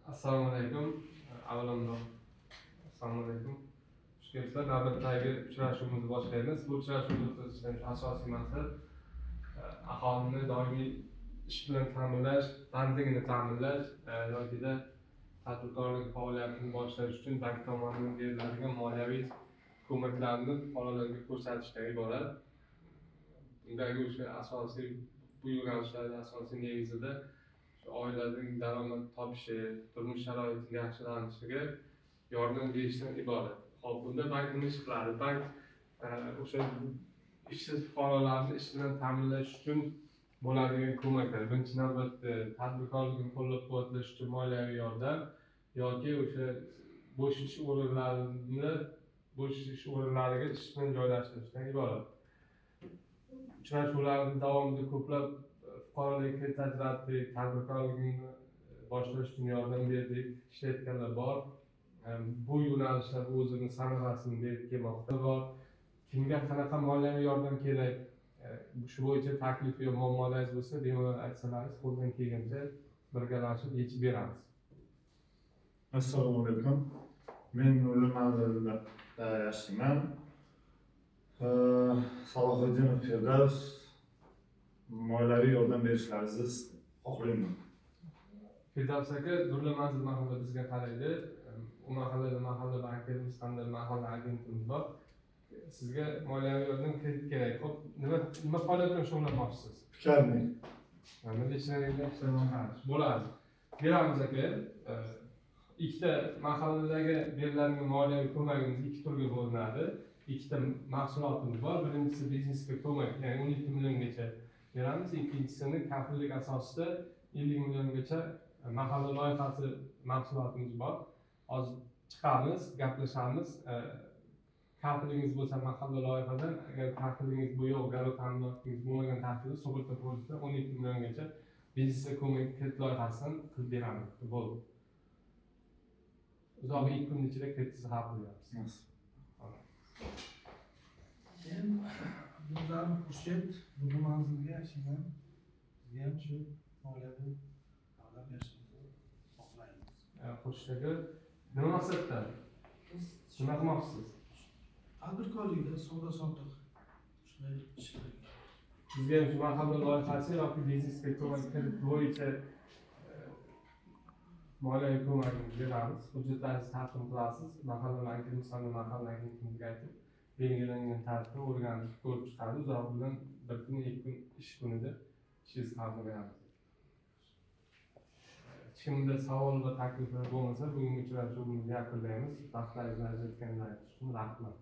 Assalomu alaykum. Avvalambor, assalomu alaykum. Xush kelibsizlar. Navbatdagi uchrashuvimizni boshlaymiz. Bu uchrashuvni o'tkazishdan asosiy maqsad aholini doimiy ish bilan ta'minlash, bandligini ta'minlash yokida tadbirkorlik faoliyatini boshlash uchun bank tomonidan beriladigan moliyaviy ko'maklarni fuqarolarga ko'rsatishdan iborat. Undagi o'sha asosiy bu yo'nalishlarning asosiy negizida shu oilaning daromad topishi, turmush sharoiti yaxshilanishiga yordam berishdan iborat. Xo'p, bunda bank nima ish qiladi? Bank o'sha ishsiz fuqarolarni ish bilan ta'minlash uchun bo'ladigan ko'maklar. Birinchi navbatda tadbirkorlikni qo'llab-quvvatlash uchun moliyaviy yordam yoki o'sha bo'sh ish o'rinlariga ish bilan joylashtirishdan iborat. Uchrashuvlarning davomida ko'plab fuqarolarga kredit ajratdik, tadbirkorlikni boshlash uchun yordam berdik, ishlayotganlar bor. Bu yo'nalishlar o'zini samarasini berib kelmoqda. Bor. Kimga qanaqa moliyaviy yordam kerak? Shu bo'yicha taklif yo muammolaringiz bo'lsa, bemalol aytsalaringiz, qo'ldan kelgancha birgalashib yechib beramiz. Assalomu alaykum. Men Nurli manzilida yashayman. Salohiddinov Firdavs, moliyaviy yordam berishlaringizni xohlayman. Firdavs aka, Nurli manzil mahalla bizga qaraydi. U mahallada mahalla bankimiz hamda mahalla agentimiz bor. Sizga moliyaviy yordam, kredit kerak. Xo'p, nima faoliyat bilan shug'ullanmoqchisiz? Пекарня. Milliy ishlab chiqarish bo'ladi. Beramiz, aka. Ikkita mahalladagi beriladigan moliyaviy ko'magimiz ikki turga bo'linadi. Ikkita mahsulotimiz bor. Birinchisi biznesga ko'mak, ya'ni 12 milliongacha beramiz. Ikkinchisini kafillik asosida 50 milliongacha mahalla loyihasi mahsulotimiz bor. Hozir chiqamiz, gaplashamiz. Kafilingiz bo'lsa mahalla loyihadan, agar kafilingiz bu yo'q, garov ta'minotingiz bo'lmagan taqdirda sug'urta polisidan 12 milliongacha biznesga ko'mak kredit loyihasini qilib beramiz. Bo'ldi. Uzog'i 2 kun ichida kreditingizni hal qilib beramiz. Men Abduzarov Xurshid, Nurli manzilga yashayman. Bizga ham shu moliyaviy yordam berishingizni xohlaymiz. Xurshid aka, nima maqsadda? Biz Nima qilmoqchisiz? tadbirkorlikda savdo sotiq shunday ishlar. Bizga ham shu mahalla loyihasi yoki biznesga ko'mak kredit bo'yicha moliyaviy ko'magimizni beramiz. Hujjatlaringizni taqdim qilasiz. Mahalla bankimiz hamda mahalla agentimizga aytib, belgilangan tartibda o'rganib ko'rib chiqadi. Uzog'i bilan bir kun, 2 kun ish kunida ishingizni hal qilib beramiz. Hech kimda savol va takliflar bo'lmasa, bugungi uchrashuvimizni yakunlaymiz. Vaqtlaringizni ajratganlaringiz uchun rahmat.